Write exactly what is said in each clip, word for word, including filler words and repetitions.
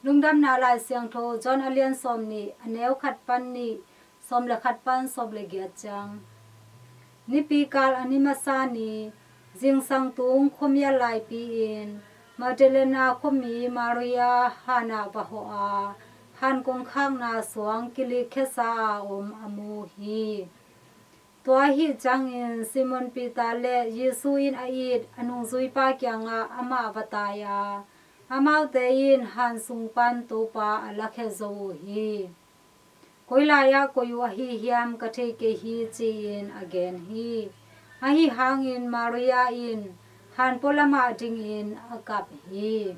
Lungdamna Lai Siangtho John a lian sawm nih, a neu khat pan nih, sawm le khat pan sawm le giat ciang. Nipi kal a ni masa ni, zingsang tung khuamial laipi in Magdalena khuami Maria han ah va hawh a, han kongkhakna suang kilik khiasa a om a mu hi. Tua ahih ciangin Simon Peter le Jesu in a it a nungzuipa kiangah amah va tai a, amaute in han sung pan Topa a lakhia zo uh hi. Koi lai-ah koih uh ahi hiam ka thei kei hi, ci-in a gen hi. Ahi hangin Maria in han pualamah dingin a kap hi.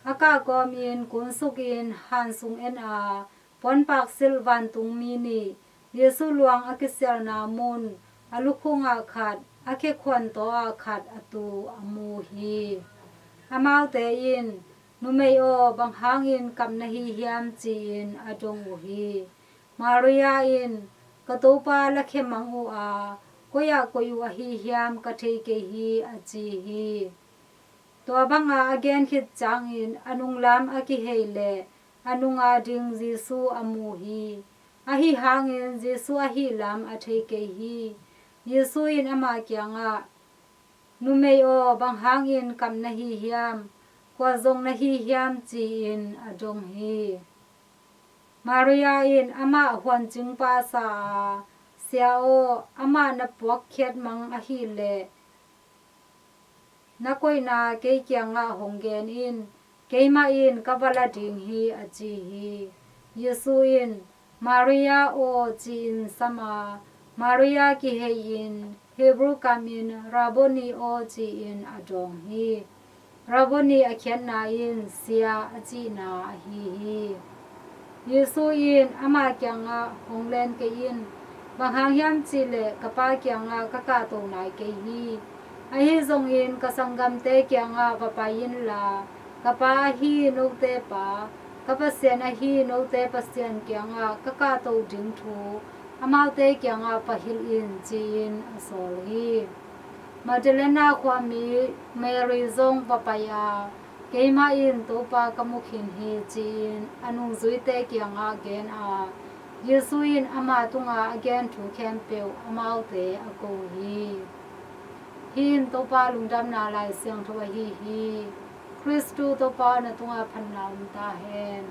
A kah kawmin kunsukin han sung en a, puanpak silh vantungmi nih, Jesu luang a kisialna mun, a lukhungah khat, a khekhuan tawh ah khat a tu a mu hi. Amaute in, "Numei aw, bang hangin kap na hi hiam?" ci-in a dong uh hi. Maria in, "Ka Topa lakhia mang uh a, koi-ah koih uh ahi hiam ka thei kei hi," a ci hi. Tua banga a gen khit ciangin a nunglam a kihei le a nunga ding Jesu a mu hi. Ahi hangin Jesu ahih lam a thei kei hi. Jesu in ama kiangah, "Numei aw, bang hangin kap na hi hiam? Kua zong na hi hiam?" ci-in a dong hi. Maria in amah huancing pahsa a, "Sia aw, amah na puakkhiat mang ahileh na koihna kei kiangah hong gen in, keimah in ka va la ding hi," a ci hi. Jesu in, "Maria aw," ci-in sam a, Maria kihei-in Hebrew kamin, "Rabboni aw," ci-in a dawng hi. "Rabboni" a khiatna in "Sia" a cihna ahi hi. Jesu in ama kiangah, "Hong len kei in, bang hang hiam cihleh ka Pa kiangah ka kahto nai kei hi. Ahi zongin ka sanggamte kiangah va pai inla, ka Pa ahi note Pa, ka Pasian ahi note Pasian kiangah ka kahto ding thu amaute kiangah va hilh in," ci-in a sawl hi. Magdalena khuami Mary zong va pai a, "Keimah in Topa ka mu khin hi," ci-in a nungzuite kiangah gen a, Jesu in ama tunga a gen thu khempeuh amaute a ko hi. Hih in Topa lungdamna Lai Siangtho ahi hi. Khristu Topa na tungah phatna om ta hen.